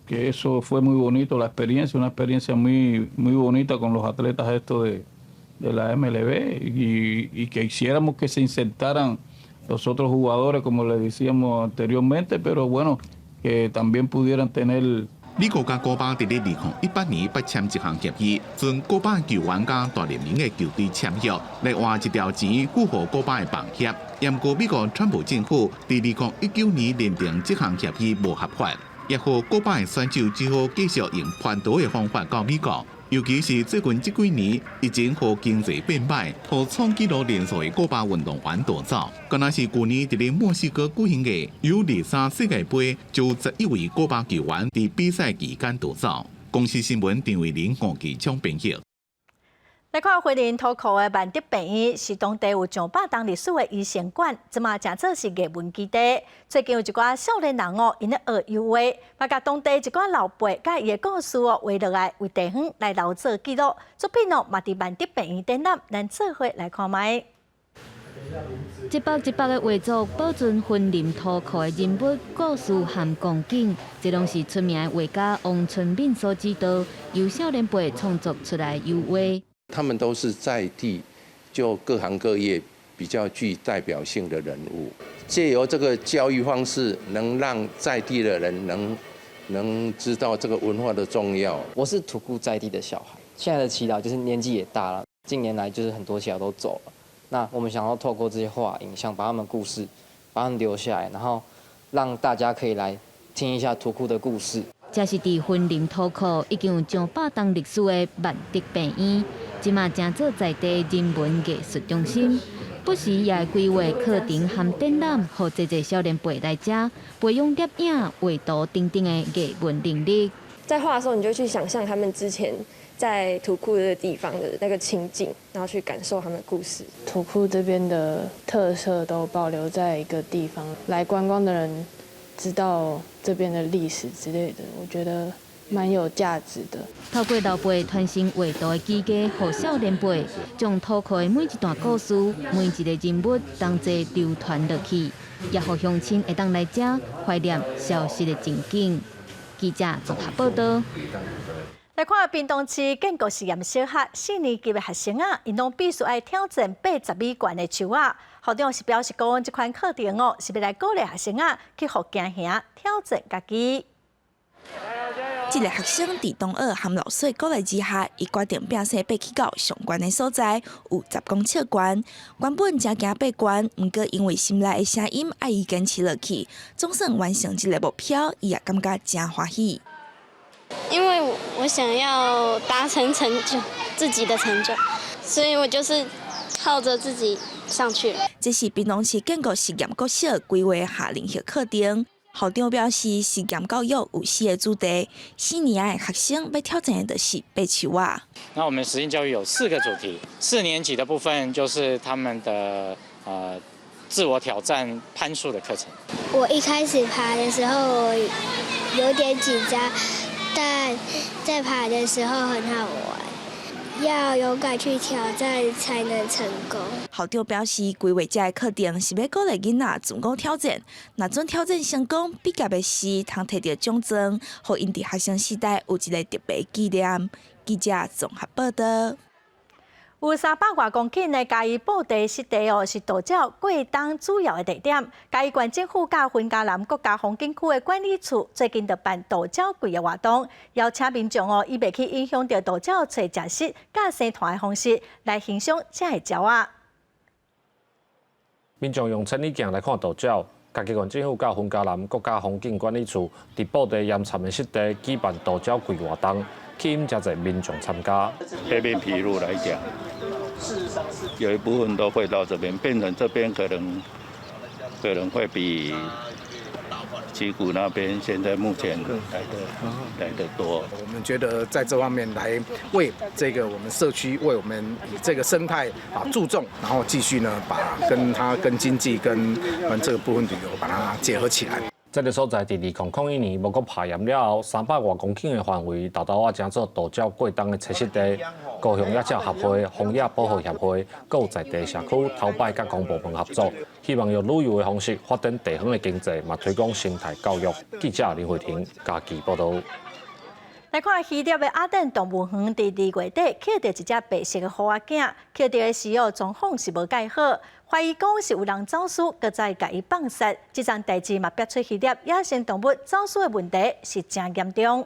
eso fue muy bonito, la experiencia, una experiencia muy, muy bonita con los atletas estos de la MLB y que quisiéramos que se insertaran los otros jugadores, como le decíamos anteriormente, pero bueno, que también pudieran tener 美國佮古巴佇咧2018年捌簽一項協議，準古巴球員佮大聯盟的球隊簽約，來換一條錢付予古巴的棒協。毋過美國川普政府佇2019年認定這項協議無合法，也予古巴的選手只好繼續用叛逃的方法到美國。尤其是最近這幾年，疫情予經濟變歹，予創紀錄人數的古巴運動員逃走。敢若是舊年佇咧墨西哥舉行的 U23世界盃，就11位古巴球員佇比賽期間逃走。公視新聞張慧玲、吳繼昌編譯。來看雲林塗庫的萬德病院，是當地有上百冬歷史的醫生館，這馬成做是藝文基地。最近有一寡少年人哦，𪜶咧學油畫，嘛共當地一寡老輩佮伊的故事哦畫落來，為地方來留做記錄。作品哦，嘛佇萬德病院展覽，咱做伙來看覓。一幅一幅的畫作，保存雲林塗庫的人物故事和光景，這攏是出名的畫家王春敏所指導，由少年輩創作出來的油畫。他們都是在地，就各行各業比較具代表性的人物，借由這個教育方式，能讓在地的人能知道這個文化的重要。我是塗庫在地的小孩，現在的祈禱就是年紀也大了，近年來就是很多耆老都走了，那我們想要透過這些畫影像，把他們故事，把他們留下來，然後讓大家可以來聽一下塗庫的故事。這是佇雲林塗庫已經有上百冬歷史的萬德病院，這馬成做在地人文藝術中心，不時也會規劃課程和展覽，予濟濟少年輩來遮培養攝影、畫圖等等的藝文能力。在畫的時候，你就去想象他們之前在塗庫這個地方的那個情景，然後去感受他們的故事。塗庫這邊的特色都保留在一個地方，來觀光的人知道這邊的歷史之類的，我覺得蠻有價值的。透過老輩傳承畫圖的技藝，予少年輩將塗庫的每一段故事、每一個人物同齊流傳落去，也予鄉親會當來遮懷念消失的情景。記者綜合報道。來看屏東市建國實驗小學四年級的學生啊，𪜶攏必須愛挑戰80米懸的樹仔。校長是表示講，這款課程哦，是欲來鼓勵學生啊去予驚嚇挑戰家己。這個學生佇同學和老師的鼓勵之下，伊決定拚勢爬去到上懸的所在，有10公尺懸。原本誠驚爬懸，毋過因為心內的聲音愛伊堅持落去，總算完成這个目標，伊也感覺誠歡喜。因為我想要達成成就，自己的成就，所以我就是靠着自己上去。這是屏東市建國實驗國小規劃夏令營課程。校長表示，實驗教育有四个主題，四年級的學生欲挑戰的就是爬樹仔。那我們實境教育有四個主題，四年級的部分就是他們的自我挑戰攀樹的課程。我一開始爬的時候有點緊張，但在爬的時候很好玩，要勇敢去挑戰才能成功。校長表示，規劃這个課程是欲鼓勵囡仔自我挑戰，若準挑戰成功，畢業的時通提著獎狀，予𪜶佇學生時代有一个特別紀念。記者綜合報道。有300外公頃的嘉義埔地濕地哦，是渡鳥過冬主要的地點。嘉義縣政府佮雲嘉南國家風景區的管理處最近就辦渡鳥季的活動，邀請民眾哦，以袂去影響著渡鳥揣食食佮生湠的方式來欣賞遮的鳥仔。民眾用千里鏡來看渡鳥。嘉義縣政府佮雲嘉南國家風景管理處佇埔地鹽塹的濕地舉辦渡鳥季活動，吸引誠濟民眾參加。黑面琵鷺來講，有一部分都會到這邊，變成這邊可能會比七股那邊現在目前來得多。我們覺得在這方面來為這個我們社區，為我們以這個生態啊注重，然後繼續呢把跟它跟經濟跟跟這個部分旅遊把它結合起來。這个所在佇2001年無閣拍鹽了後，300外公頃的範圍，沓沓仔成做渡鳥過冬的棲息地。高雄野鳥協會、荒野保護協會，閣有在地社區頭擺佮公部門合作，希望用旅遊的方式發展地方的經濟，嘛推廣生態教育。記者林慧婷嘉義報導。來看希臘的雅典動物園，佇2月底抾著一隻白色的虎仔囝，抾著的時候狀況是無蓋好，懷疑講是有人走私，閣再共伊放殺。這樁代誌嘛，逼出希臘野生動物走私的問題是誠嚴重。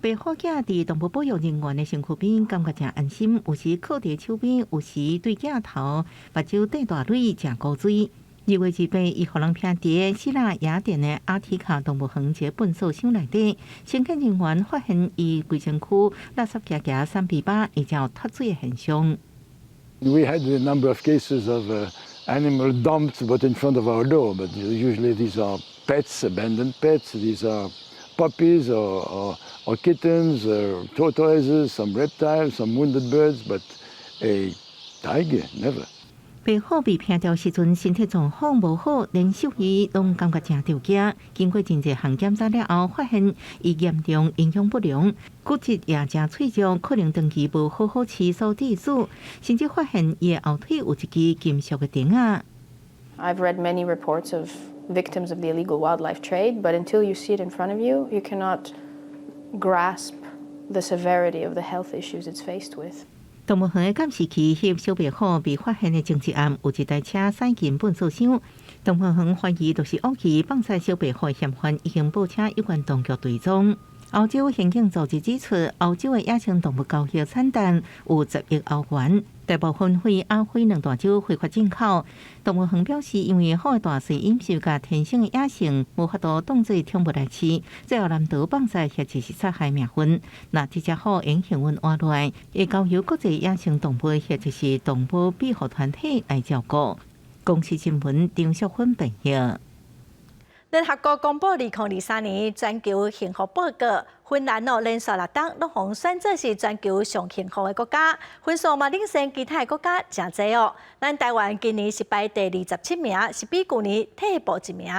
白虎囝佇動物保育人員的身軀邊，感覺誠安心。有時靠佇手邊，有時對鏡頭，目睭瞪大蕊，誠古錐。2月28，伊予人拚佇希臘雅典的阿提卡動物園一個糞埽箱內底，清潔人員發現伊規身軀垃圾夯夯三比巴，而且有脫水的現象。 We had a number of cases of animal dumped, but in front of our door. But usually these are pets, abandoned pets. These are puppies or kittens, or tortoises, some reptiles, some wounded birds, but a tiger, never. 白虎被拚著時陣，身體狀況無好，連獸醫攏感覺誠著驚。經過真濟項檢查了後，發現伊嚴重營養不良，骨質也誠脆弱，可能長期無好好飼所致死，甚至發現伊的後腿有一支金屬的釘仔。 I've read many reports of victims of the illegal wildlife trade, but until you see it in front of you, you cannot grasp the severity of the health issues it's faced with. 動物園的監視器翕小白虎被發現的前一暗，有一台車駛進糞埽箱。動物園懷疑就是惡意放殺小白虎的嫌犯，已經報請有關當局追蹤。歐洲刑警組織指出，歐洲的野生動物交易產值有10億歐元，大部分位亞非兩大洲非法進口。動物園表示，因為虎的大細飲食佮天生的野性，無法度當做寵物來飼，最後難逃放殺或者是殺害命運。若這隻虎會幸運活落來，會交由國際野生動物或者是動物庇護團體來照顧。公視新聞張淑芬編譯。聯合國公布2023年全球幸福報告，芬蘭哦連續6冬攏予選做是全球上幸福的國家，分數嘛領先其他的國家誠濟哦。咱台灣今年是排第27名，是比舊年退步一名。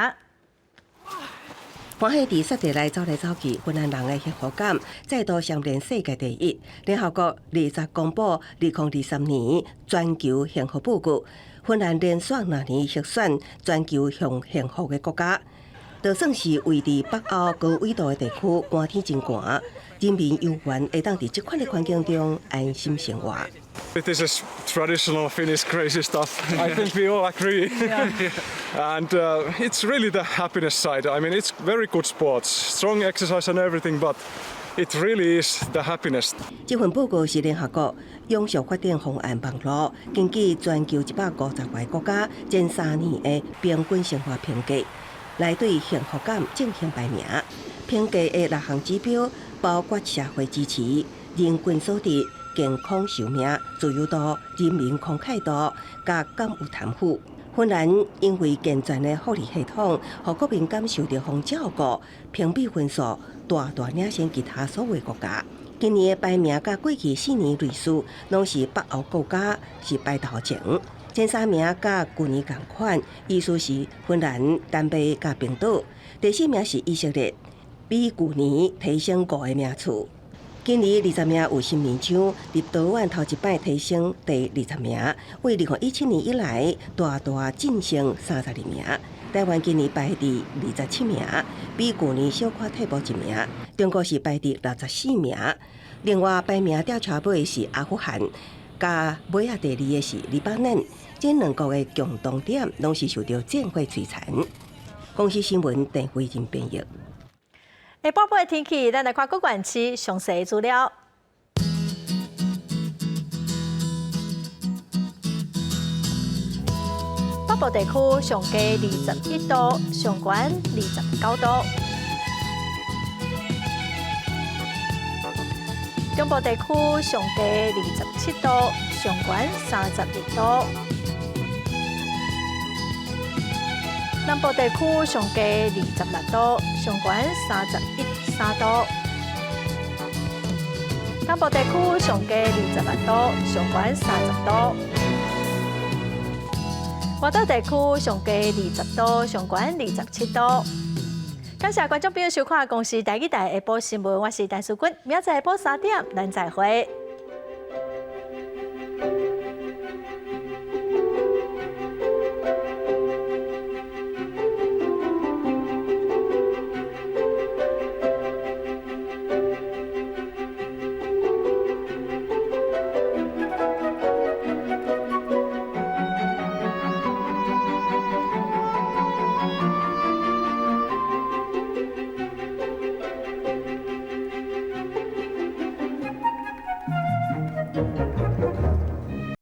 歡喜佇雪地內走來走去，芬蘭人的幸福感再度蟬聯世界第一。聯合國20公布2023年全球幸福報告，芬蘭連續2年獲選全球上幸福的國家。就算是位佇北歐高緯度的地區，寒天真寒，人民猶原會當佇這款的環境中安心生活。 This is traditional Finnish crazy stuff. I think we all agree. And it's really the happiness side. I mean, it's very good sports, strong exercise and everything, but it really is the happiness. 這份報告是聯合國永續發展方案網路根據全球150外國家前3年的平均生活評價，來對幸福感進行排名。評價的六項指標包括社會支持、人均所得、健康壽命、自由度、人民慷慨度，佮敢有貪腐。芬蘭因為健全的福利系統，予國民感受著予照顧，評比分數大大領先其他所有國家。今年的排名佮過去4年類似，攏是北歐國家是排頭前。前三名佮舊年仝款，意思是芬蘭、丹麥佮冰島。第四名是以色列，比舊年提升5個名次。今年20名有新民獎，立陶宛頭一擺提升第20名，為2017年以來大大晉升32名。台灣今年排佇27名，比舊年小可退步一名。中國是排佇64名。另外排名吊車尾是阿富汗，佮尾仔第二个是黎巴嫩，這兩國的共同點攏是受著戰火摧殘。公視新聞鄧慧珍編譯。下晡晡的天氣，咱來看各縣市詳細資料。北部地區上低21度，上懸29度。中部地區上低27度，上懸31度。南部地區上低26度，上懸31.3度。東部地區上低28度，上懸30度。外島地區上低20度，上懸27度。感謝觀眾朋友收看《公視台語台》下晡新聞，我是陳淑君，明仔載下晡3點，咱再會。